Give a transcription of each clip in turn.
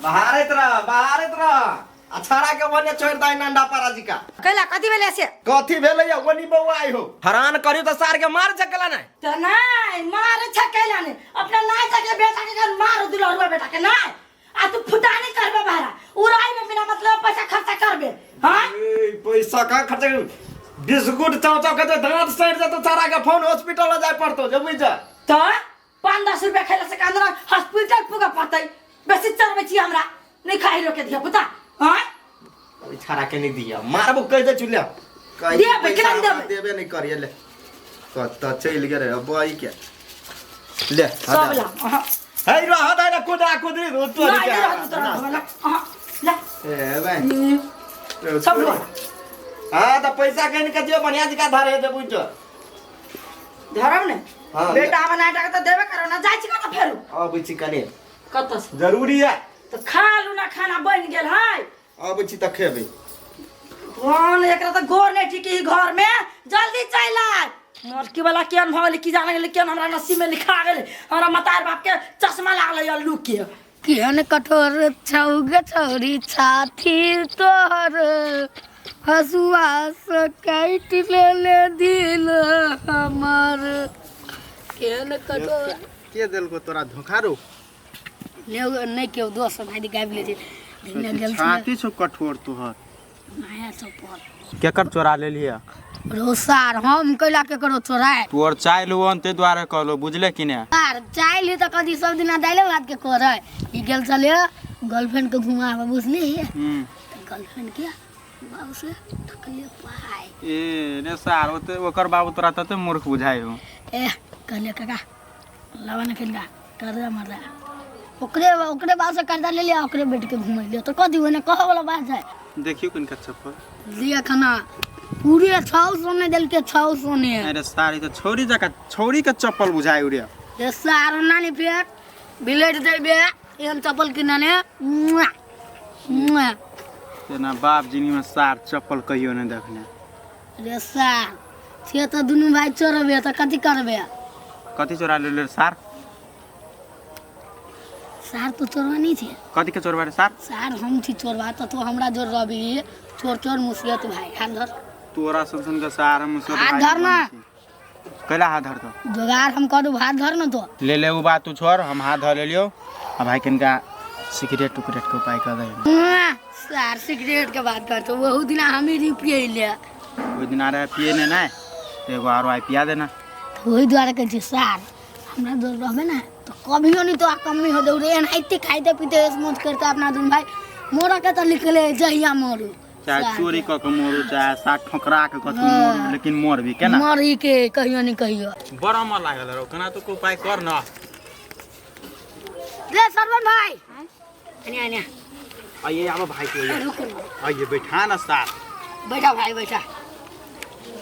बहारैत रह, बहारैत रह। आ छाड़ा के ओने छोड़ दे नंडा पारा जी का। कैला कथी भेलै से? कथी भेलै या ओनी बौआ आइ हो। हरान करियो त सार के मार चकला नै। त नै मारे छ कैला नै, अपना नाय के बेटा के घर मारो दुलरुआ बेटा के नै। आ तू फुटानी करबे बाहरा उड़ाई में बिना मतलब पैसा खर्चा करबे। हां ए पैसा का खर्चा बिस्कुट चाव चाव के तो दांत सड़ जतो सारा के फोन हॉस्पिटल जाय पड़तो जे बुझ जा। त 5-10 रुपया खेला से कांदरा हॉस्पिटल पुगा पड़तै। बेसी चढ़बै छी हमरा नहीं खाई लोके धिया पुता। हां ओइ छाड़ा के नहीं दिया मारबो कह दे चुलिया। कह देबै, पैसा केना हमरा देबै? देबे नहीं करिए ले। कत चलि गेल रे बाई के ले सब ला। अहाँ हे रह दे ना कुदरा कुदरी तो नहीं, नहीं रह दे तोरा वाला। अहाँ ला। ए भाई सब लो। हां त पैसा कhin के दियो बढ़िया जका धरे दे बुझ धरम ने। हाँ, बेटा हमर नाटक त देबे करो ना, जाइ छी कत फेरू? अबै छी कने। कत से? जरूरी है। त खा लू ना, खाना बन गेल है। अबै छी त खेबै। कोन एकरा त गोर नहीं ठीक ही घर में, जल्दी चल आय। मोटकी वाला केहन भऽ गेलै की जाने गेलै, केहन हमरा नसीब में लिखा गेलै। हमरा मतार बाप के चश्मा लागलै अल्लू के। केहन कठोर छौ गे छौरी छाती तोहर, हसुआ से काटि लेले दिल हमर। केहन कठोर के देलको तोरा धोखा रो? नहीं नहीं केओ दोस्त भाई गाबि ले छै। गेल छलै। छाती छौ कठोर तोहर। माया चप्पल। केकर चोरा लेलियै? रो सार हम कैला केकरो चोराय? तोर चाय लुअन ते दुआरे कहलो बुझले कि ने? सार चाय ली त कदी सब दिना दाइले भात के करे। ई गेल छलै गर्लफ्रेंड के घुमाबे बुझली? त गर्लफ्रेंड के बाबू से ठकले पाय। ए रे सार ओते ओकर बाबू तोरा तते मूर्ख बुझाइ हो। ए कहले काका लावा न खेलगा कर्जा मरदा ओकरे ओकरे बाप से कर्जा ले लिया ओकरे बैठ के घुमै लिया तो कथी ओने कहे वाला बात है। देखियो किनका चप्पल दिया खाना पूरे 6 सोने देलके 6 सोने। अरे सारी तो छोरी जका छोरी के चप्पल बुझाइ उड़े। ए सार नानी फेर बिलेट देबे एहन चप्पल किनने। मुआ, मुआ। तेना बाप जिनी में सार चप्पल कहियो नहीं देखने। रे सार छे तो दुनू भाई चोरबे त कथी करबे? कथी चोरा लेले सार? सार तो चोरबा नहीं छे। कथी के चोरबा रे सार? सार हम छी चोरबा त तू हमरा जोर रहबी। चोर चोर मुसीबत भाई हाथ धर। तोरा सुन सुन के सार हम मुसीबत हाथ भाई धर ना। बन छी। कैला हाथ धर तो? जोगार हम करू हाथ धर ना तो। ले ले उ बात तू छोड़ हम हाथ धर लेलियो। आ भाई किनका सिगरेट टुकरेट के उपाय कर दे। हाँ, सार सिगरेट के बात करतो वहु दिना हम ही पिए ले। ओइ दिना रहे पिए ने नहीं तो एगो आरो आई पिया देना। तो वही द्वारा कहै छी सार हमरा जोर रहबे ना तो कभियो नहीं तो कमी हो दौड़े एनाहिते खाइते पीते ऐश मौज करते अपना दुनू भाई मोरा के तो निकले जहिया मरू। चाहे सार चोरी के। क के मरू चाहे साग ठोकरा के कथू हाँ। मरू लेकिन मर भी केना? मरी के कहियो नहीं कहियो। बड़ा मन लागल रहो केना तो कोई उपाय कर ना। रे सरवन भाई आने आने। आइए आबो भाई के। रुक रुक। आइए बैठा ना सार। बैठा भाई बैठा।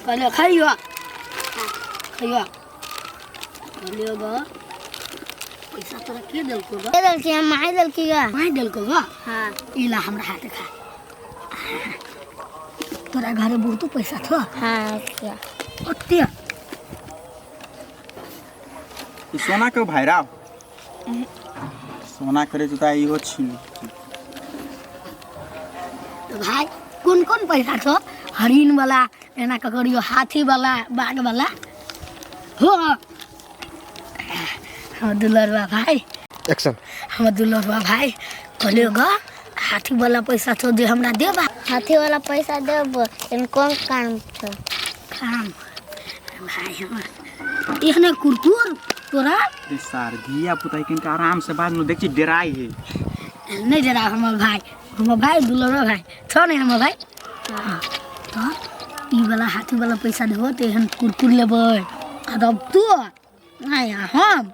कहले खाइयो खाइयो। कहलियो ग पैसा तोरा के देलको ग? के देलकी? हम माय देलकी ग। माय देलको ग? हाँ। ई ला हमरा हाथ खा। तोरा घरे बहुत पैसा थो? हाँ, क्या? ओते। ई सोना के भाई राव? सोना करे तो इहो छीन। तो भाई कौन कौन पैसा छो? हरिण वाला एना ककरियो हाथी वाला बाघ वाला हो। हमर दुलरवा भाई। एक्शन। हमर दुलरवा भाई कहलियो ग हाथी वाला पैसा छो जे हमरा देबा। हाथी वाला पैसा देब लेकिन कोन काम छो? काम भाई हमर एहने कुरकुर तोरा। रे सार धिया पुता किनका आराम से बाद में देखी डराई है। नहीं डरा हमर भाई, हमर भाई दुलरवा भाई छो नहीं हमर भाई। हाँ, तो ई वाला हाथी वाला पैसा देबो तो एहन कुरकुर लेबै। आ तब तू नहीं हम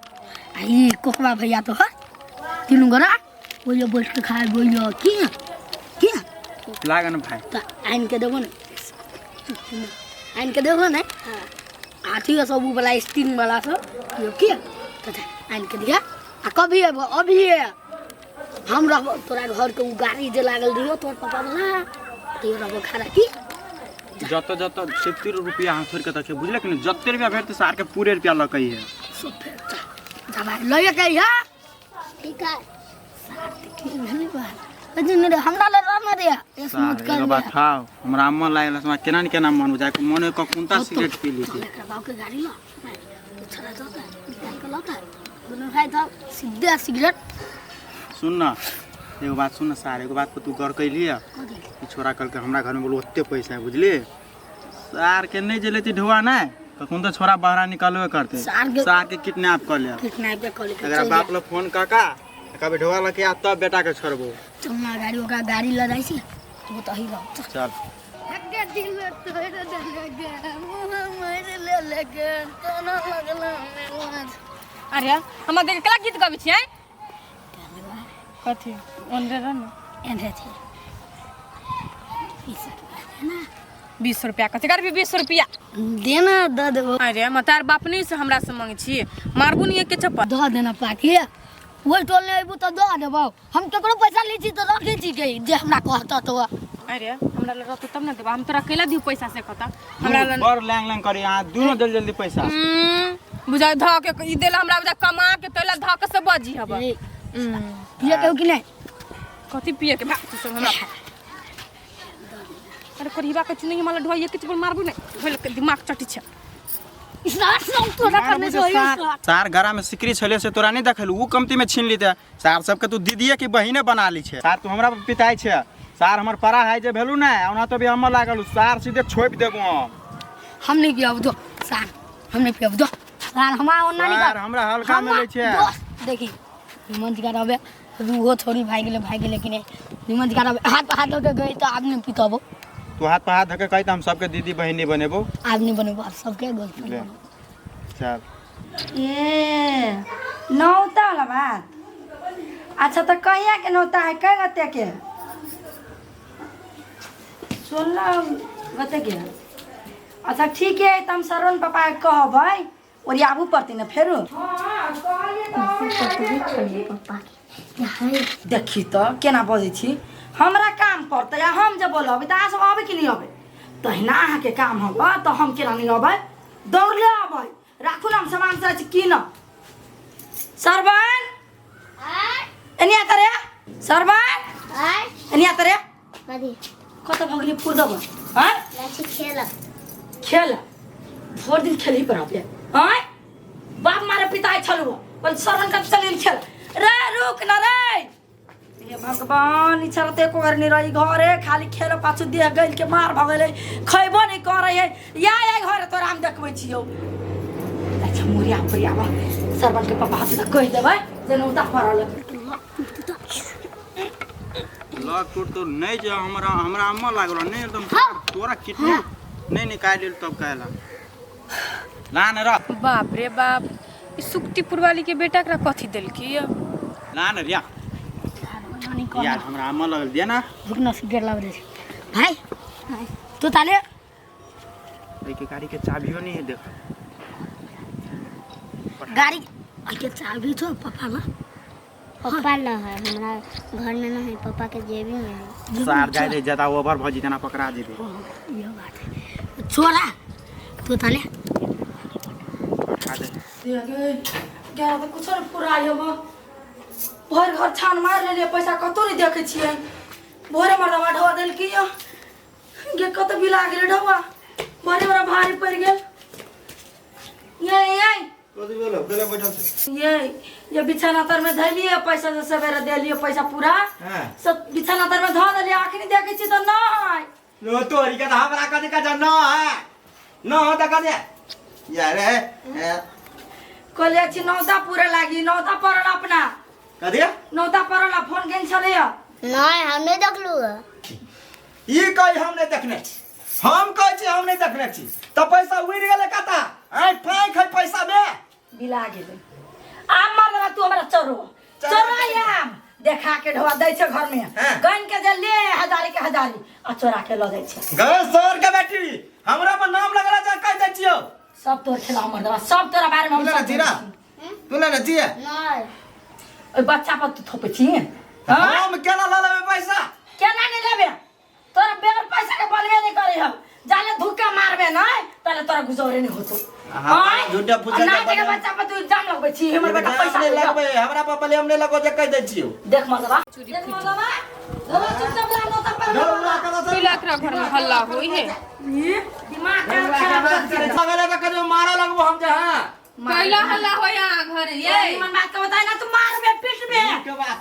आ ई कोकवा भैया तो हर तीनू गोरा बोलियो बैठ के खाए बोलियो की की लागन भाई। तो आनि के देबो ने, आनि के देबो ने। हाथी सब उ वाला स्टिंग वाला सब यो की तो आनि के दिया। आ कभी अबो अभी हम रहबो तोरा घर के उ गाड़ी जे लागल रहियो तोर पापा वाला तो रहबो खड़ा की। जत जत 70 रुपया हाथ छोड़ के तक बुझले कि नहीं? जते रुपया भेटते सार के पूरे रुपया लकै है। सब फेर जा, जा भाई लइए के है। ठीक है। सार के ठीक भेलै बात लेकिन रे हमरा ले रह रे स्मूथ सार कर एगो बात ठाव हमरा मन लागल हमरा केना ने केना मन बुझाय मन कखुनता सिगरेट पी ली एकरा बाप के गाड़ी लो तो छोड़ा जाता निकाल के लाता दोनों भाई तो सीधे सिगरेट सुन न एगो बात सुन न सार एगो बात पर तू गौर कैलिए कथी ई छोरा कल के हमरा घर में बोलो ओते पैसा है बुझली सार के नहीं जले ढुआ नहीं कखन तो छोरा बाहर निकलबे करते सार के- सार के किडनैप कर ले किडनैप के कॉल के अगर बाप ला फोन काका कभी ढुआ लके आ तब बेटा के छोड़बो चलना गाड़ी ओकरा गाड़ी ल जाइ छी तू तो ही रह चल दिल में तोड़ देलके मुँह मारि लेलके तोना लगल हमे अरे हम देख केला गीत गाबै छियै कथी ओनरे रह ने एने छै 20 रुपया देना 20 रुपया कथी करबी 20 रुपया देना दऽ देबो अरे मतार बाप नहीं से हमरा से मांगे छी मारबू नहीं के चप्पल दऽ देना पाकि ओहि टोल नहि अयबू तऽ दऽ देबौ हम केकरो पैसा लै छी तऽ रखै छी के जे हमरा कहतऽ तो अरे हमरा लग रहतौ तब ने देबा हम तोरा कैला दियौ पैसा से कहता हमरा लग बड़ लैंग लैंग करी अहाँ दुनू जल्दी जल्दी पैसा बुझा धऽ के ई देला हमरा बुझा कमा के तैला धऽ के से बजी हब पिए के हो कि नहि कथी पिए के भाग तू सब हमरा अरे करहिबा के चुनी हमरा ढोइए के चप्पल मारबू नहीं भेल के दिमाग चटी छै तोरा करने जो सार गरा में सिकरी छले से तोरा नहीं देखलू उ कमती में छीन लीते सार सबके तू दीदीए के बहिने बना ली छे सार तू हमरा पर पिताई छे सार हमर परा है जे भेलू ना ओना तो भी हमर लागल सार सीधे छोपि देबो हम हम नहीं पियाब दो सार हम नहीं पियाब दो सार हमरा ओना नहीं सार हमरा हल्का में लै छे दोस्त देखी निमन जगह रहबे उहो छोरी भाग गेलै भाग गेलै कि नहीं निमन जगह रहबे हाथ पर हाथ धऽ के गई तो आब नहीं पितबो तू हाथ पर हाथ धके कही त हम सबके दीदी बहिनी बनेबो आब नहीं बनेबो आब सबके गर्लफ्रेंड ले। बनेबो चल ए नौता वाला बात अच्छा तऽ कहिया के नौता है कै गते के 16 गते के अच्छा ठीक है तऽ हम श्रवण पापा के कहबै ओरियाबू पड़तै ने फेरो पप्पा के है देखी तऽ केना बजै छी हमरा काम पड़तै आ हम जे बोलबै तऽ अहाँ सब अबै कि नहि अबै तहिना अहाँके काम हब तऽ हम केना नहि अबै दौड़ले अबै राखू ने हम सामान सब की न सरवन एनिया तरे सरवन एनिया तरे कथी कतऽ भऽ गेलै फुर देबै आँय जाइ छी खेल खेल भरि दिन खेलही पर रहबै आँय बाप मारे पिताइ छलु बोल सरवन कब चलिल खेल रे रुक न रे हे भगवान ई छरते एको घर नहीं रही घरे खाली खेल पाछू देह गइल के मार भऽ गेलै खैबो नहीं करै है या या घरे तोरा हम देखबै छियौ अच्छा मुरिया फुरिया सरवन के पापा से तऽ कहि देबै जे नौता पड़ल लग टूट तो नहीं जे हमरा हमरा अम्मा लागल नहीं एकदम तोरा किडनी नहीं निकाल लेल तब कहला ला न रख बाप रे बाप ई सुक्तिपुर वाली के बेटा एकरा कथी देलकी यऽ ला न रिया यार हमरा अम्मा लगल दिया ना रुक ना सिगरेट लाव दे भाई तू ताले के गाड़ी के चाबियो नहीं है देख गाड़ी के चाबी छो पापा ला पप्पा न है हमरा घर में न है पापा के जेबी में है सार जाए रे ज्यादा ओवर भ जेतना पकड़ा जेबे यो बात है छोरा तू ताले पठा दे ग्यारह तऽ कुछो नहि पूरा हब भरि घर छान मारि लेलियै पैसा कतहु नहि देखै छियै भोरे मरदबा ढोआ देलकी यऽ गे कतऽ बिला गेलै ढोआ भोरे हमरा भारी पड़ि गेल ये ये कथी भेलो केला बैठल छै ये ये बिछाना तर में धैलियै पैसा जे सवेरे देलियै पैसा पूरा हाँ। सब बिछाना तर में धऽ देलियै अखनी देखै छी तऽ नहि लो तोरी के तऽ हमरा कथी कह न है न हो तऽ कथी यार ए कहलियै छी नौता पूरे लागी नौता पड़ल अपना कथी नौता पड़ल आ फोन केने छलैया नहीं हम नहीं देखलू है ई कही हम नहीं देखने छी हम कहै छी हम नहीं देखने छी तऽ पैसा उड़ि गेलै कतऽ आइ फेंक है पैसा बे बिला गेलै आम मरला तू हमरा चोरो चोरा आम देखा के ढोआ दै छै घर में हाँ। गन के जे ले हजारी के हजारी आ चोरा के लऽ जाइ छै गए सर के बेटी हमरा पर नाम लगला जा कह दै छियौ सब तोर खेला मरदबा सब तोरा बारे में हम तू सब ना जानै तू ना जिया नहीं छी। ओहि बच्चा पर तू थोपै छी हाँ? हम केना लऽ लेबै पैसा केना नहि लेबे तोरा बेगर पैसा के बनबे नहि करै हम जाले धुक्का मारबे नै ताले तोरा गुजरे नै होतो। हाँ, झूठा फूसा ना के बच्चा पर तू इल्जाम लगबै छी, हमर बेटा पैसा नहीं लगबै, हमरा पर बलियम नहीं लगो जे कह दै छियो। देख मर्दबा, देख मर्दबा, धरो चुपचाप ला नोता पर। कैला एकरा घर में हल्ला होई है? दिमाग खराब कर दे। लगले त कहियो मारा लगबो हम जे। हां, कैला हल्ला होय अहाँ घर ये? निमन बात के बताय ना, तू मारबे पिटबे।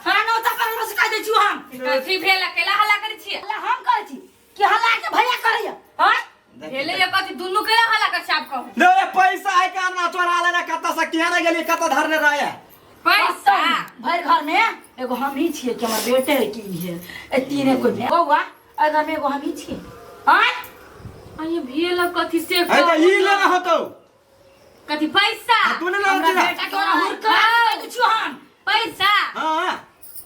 हां, नोता पर बस कह दै छियो हम। कथी भेल? कैला हल्ला करै छियै? हल्ला हम करै छी कि हल्ला के भैया करैया? हां, भेलै ये कथी? दुनू कैला हल्ला करै छी आब कहू। रे पैसा है का ना चोरा लेना, कत से किया ना गेली, कत धरने रहे पैसा? भर घर में एगो हम ही छियै कि हमर बेटे है कि ई है, ए तीने कोई बौआ, ए घर में एगो हम ही छियै। आय आये भेल कथी से? है त ई लेना होतो। कथी पैसा? तू ने लेना। हमरा बेटा तोरा हुरका किछु हम पैसा। हां,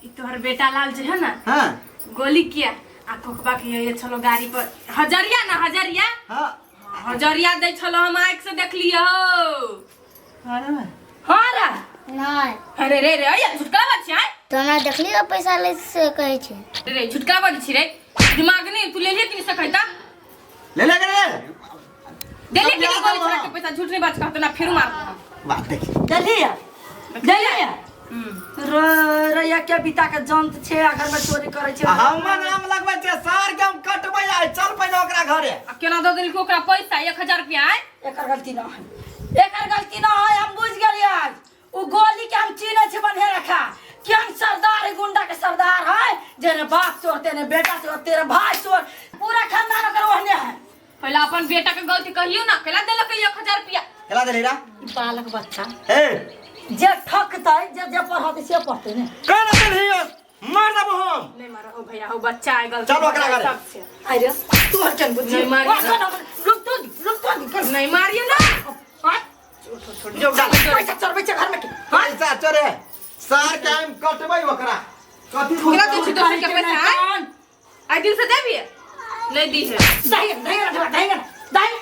ई तोहर बेटा लाल जे है ना। हां, गोली किया आ कोकबा के ये छलो गाड़ी पर हजरिया ना हजरिया। हां, हजरिया दै छलो, हम आँख से देखलियो। हां रे। नहीं। अरे रे रे, अये झुटका बात छै। तो हमरा देखली पैसा लै से कहै छै। रे झुटका बात छी रे, दिमाग नहीं तू ले लिए कि नहीं सकैता? ले ले रे। दे ले कि नहीं गोली छोड़ा के पैसा? झूठ नहीं बात कहतो ना, फिर मार। बात देख। चलिए चलिए रे, के बिता के जंत छै आ घर में चोरी करै छै। हमर नाम लगबै छै सार के, हम कटबै आइ। चल पहिने ओकरा घरे। आ केना दऽ देलकै ओकरा पैसा 1000 रुपया? आय एकर गलती ना है, एकर गलती ना है, हम बुझ गेलियै। उ गोली के हम चिन्है छी बन्हे रखा कि हम सरदार है, गुंडा के सरदार है। जे रे बाप चोर, तेरे बेटा चोर, तेरे भाई चोर, पूरा खानदान ओकर ओहने है। पहले अपन बेटा के गलती कहियो ना, केला देलकै 1000 रुपया? केला देली रा? ई बालक बच्चा ए जे ठकतै, जे जे पढ़तै से पढ़तै ने। केना देली? मार देबो हम। नहीं मारो हो भैया, हो बच्चा है, गलती चलो ओकरा घरे। सब से अरे तोहर केन बुद्धि? नहीं मारियो ना। रुक तो, रुक तो निकल। नहीं मारियो ना। हाँ? जो डाल। पैसा चोरबै छै घर में के? पैसा चोरे सार के हम कटबै ओकरा। कथी? केना दै छी दोसर के पैसा? आय आइ दिल से देबी नहीं दी है। दही दही ढेवा, दही दही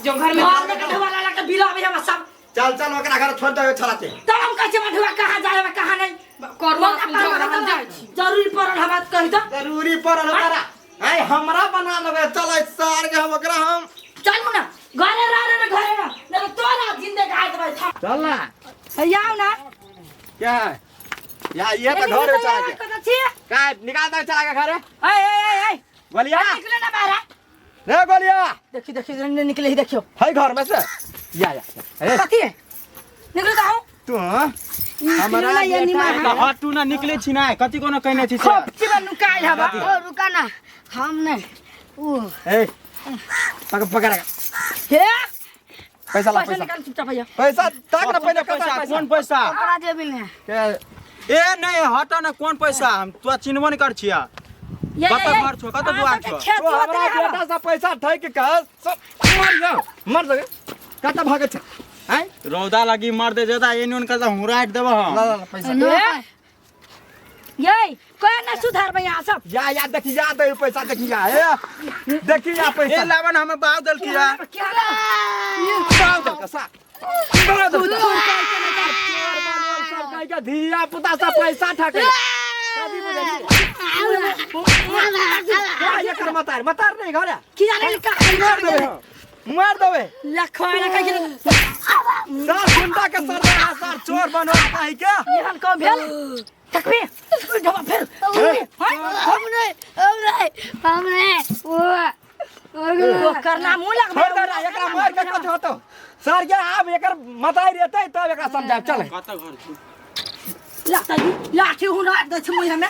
जो घर में घर में ढेवा ला के बिल आबै हमरा सब। चल चल, ओकरा घर छोड़ दे छोड़ा के। तब हम कहै छियै ढेवा कहाँ जाए, कहाँ नहीं। करू मौका अपन पार झगड़ा, हम रहत जाइ छी। जरूरी पड़ल हवा तऽ कहि दऽ। जरूरी पड़ल ओकरा आइ हमरा बना लेबै। चल सार के हम ओकरा हम चल मुन्ना, घरे रह रे, घरे रह, नहीं तऽ तोरा जिंदे गाड़ देबै। चल ना। आउ ना। क्या है या ये तो घर है चला के। कतऽ छी? का निकाल दे चला के घरे। ए ए ए ए गोलिया निकले ना बाहर। रे गोलिया। देखी देखी, निकले ही देखियो। है घर में से या या ए। कथी है? निकले तऽ आउ। तू हमरा ना ये निमा तऽ हटू ना, निकले छी ना, कथी कोनो कहने छी से? खोपची में नुकाइल हवा। ओ रुका ना, हम नहीं उ। ए पकड़ पकड़। हे पैसा ला। पैसा पैसा निकाल चुपचाप भैया। पैसा ताक ना पहिले। पैसा? पैसा? कोन पैसा? ओकरा जेबी में। ए नहीं, हट ना, कोन पैसा? हम तोरा चिन्हबो नहीं कर छिया। ये कतऽ घर छौ, कतऽ दुआर छौ? खेत तो हमरा बेटा से पैसा ठक के सब मर जा, मर जा, कतऽ भागे छै? आय रौदा लगी मर दे जेता, एने ओने करता हुराट देबो हम। ला ला ला पैसा। ये कोई ना सुधार यहाँ सब। या या, देखी या दे पैसा, देखी या, ए देखी या पैसा। ए लावन हमें बाव दल किया। क्या? बाव दल सा, बाव दल चोर बनल सब कह के धिया पुता सब पैसा ठके कभी बुझली या एकर मतार मतार नहीं घरे। की जाने का। मार देबे हम, मार देबे। लखवा ना कह। सर गुंडा के सरदार सर चोर बनल कहि के। एहन कौन भेल? तकबे ढबा फेर। हम नहीं, हम नहीं, हम नहीं वो। ओकर नाम मुँह लगबे। छोड़ दे रा, एकरा मार के कथी होतो सर? ये आब एकर मताई रहतै तब एकरा समझायब। चल। कतऽ घर छौ? लाठी हुना दै छै मुँह में।